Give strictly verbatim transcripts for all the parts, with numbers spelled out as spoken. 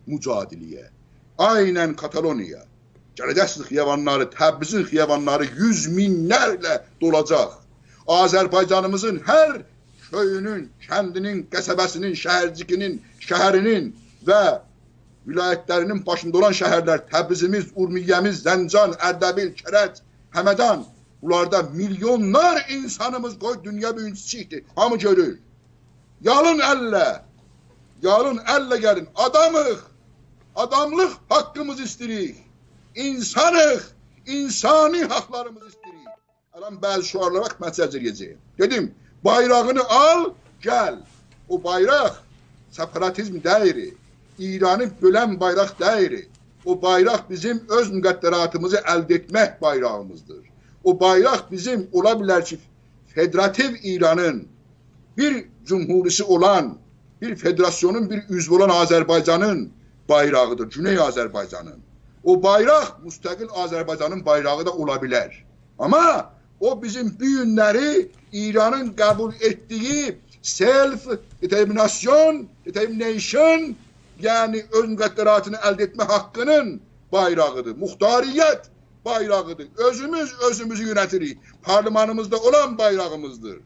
مجادله‌یه. عیناً کاتالونیا. گله‌جکسینیز خیابانلاری، تبریزین خیابانلاری یوز مینلرله دولاجاق. آذربایجانیمیزین هر کؤیونون، کندینین، قصبه‌سینین، شهرجیکینین، شهرینین و ولایتلرینین باشیندا اولان شهرلر، تبریزیمیز، اورمیه‌میز، زنجان، اردبیل، کرج، همدان، بونلاردا میلیونلار اینسانیمیز، قوی دونیا بوگون کیچیکدیر، هامی گؤرور. یالین الله، یالین الله گلین. آدامیق، آداملیق حاققیمیزی ایسته‌ییریک. اینسانیق، اینسانی حاقلاریمیزی ایسته‌ییریک. الان بعضی شعارلارا باخ، من سیزه دئیه‌جه‌یم. دئدیم، بایراغینی آل، گل. او بایراق سپاراتیزم دئییل. ایرانی بؤلن بایراق دئییل. او بایراق بیزیم اؤز مقدراتیمیزی الده ائتمک بایراغیمیزدیر. او بایراق بیزیم، اولا بیلر کی، فدراتیو ایرانین بیر جمهوری‌سی اولان، بیر فدراسیونون بیر عضوو اولان آذربایجانین بایراغیدیر، گونئی آذربایجانین. او بایراق مستقل آذربایجانین بایراغی دا اولا بیلر. آمما او بیزیم بو گونلری ایرانین قبول ائتدیگی self determination، determination، یعنی اؤز مقدراتینی الده ائتمه حاققینین بایراغیدیر. مختاریت بایراغیدیر. اؤزوموز اؤزوموزو یؤنتیریک. پارلمانیمیزدا اولان بایراغیمیزدیر.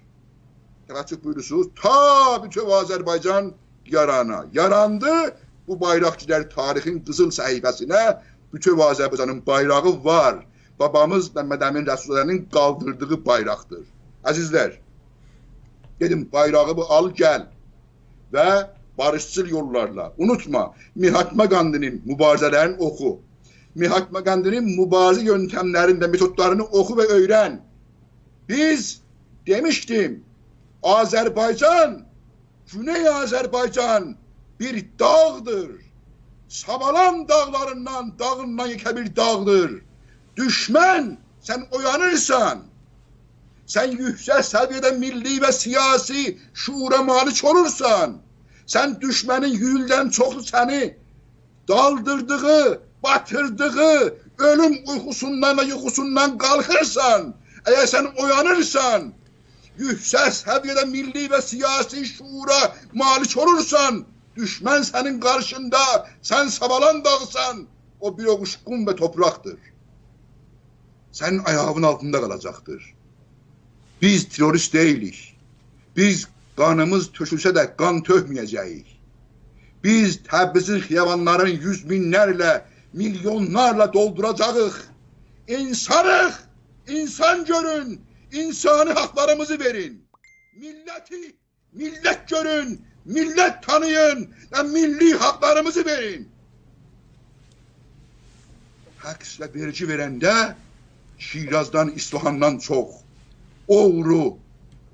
توجه بویورورسونوز. تا بوتؤو آذربایجان یارانا. یاراندی، بو بایراق گئدر تاریخین قیزیل صفحه‌سینه. بوتؤو آذربایجانین بایراغی وار. بابامیز ممد امین رسول‌زاده‌نین قالدیردیغی بایراقدیر. عزیزلر، دئدیم، بایراغی بو آل گل و باریشچیل یوللارلا. اونوتما، ماهاتما گاندی‌نین موباریزه‌لرینی اوخو. ماهاتما گاندی‌نین موباریزه یؤنتملرینی و متودلارینی اوخو و اؤیرن. بیز، دئمیشدیم، آذربایجان، گونئی آذربایجان بیر داغدیر. ساوالان داغلاریندان، داغیندان یئکه بیر داغدیر. دوشمن، سن اویانیرسان، سن یوکسک سویه‌ده میللی و سیاسی شعورا مالیک اولورسان، سن دوشمنین یوز ایلدن چوخدور سنی دالدیردیغی، باتیردیغی، اؤلوم اویقوسوندان و یوخوسوندان قالخیرسان، اگر سن اویانیرسان، یوکسک سویه‌ده میللی و سیاسی شعورا مالیک اولورسان، دوشمن سنین قارشیندا، سن ساوالان داغسان، او بیر اوووج قوم و توپراقدیر. سنین آیاغین آلتیندا قالاجاقدیر. بیز تروریست دئییلیک. بیز قانیمیز تؤکولسه ده قان تؤکمه‌یه‌جه‌ییک. بیز تبریزین خیابانلارینی یوز مینلرله، میلیونلارلا دولدوراجاغیق. اینسانیق، اینسان گؤرون، اینسانی حاقلاریمیزی وئرین. میللتی میللت گؤرون، میللت تانییین و میللی حاقلاریمیزی وئرین. تکس و وئرگی وئرنده شیرازدان، اصفهاندان چوخ. اوغرو،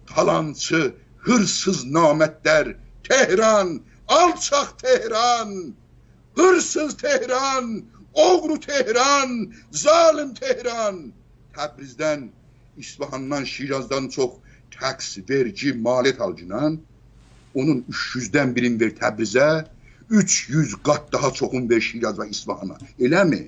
تالانچی، هیرسیز نامردلر، تهران، آلچاق تهران، هیرسیز تهران، اوغرو تهران، ظالم تهران. تبریزدن، اصفهاندان، شیرازدان چوخ تکس، وئرگی، مالیات آلگینان، اونون اوچ یوزدن بیرینی وئر تبریزه، اوچ یوز قات داها چوخون وئر شیراز و اصفهانا. ائله‌می؟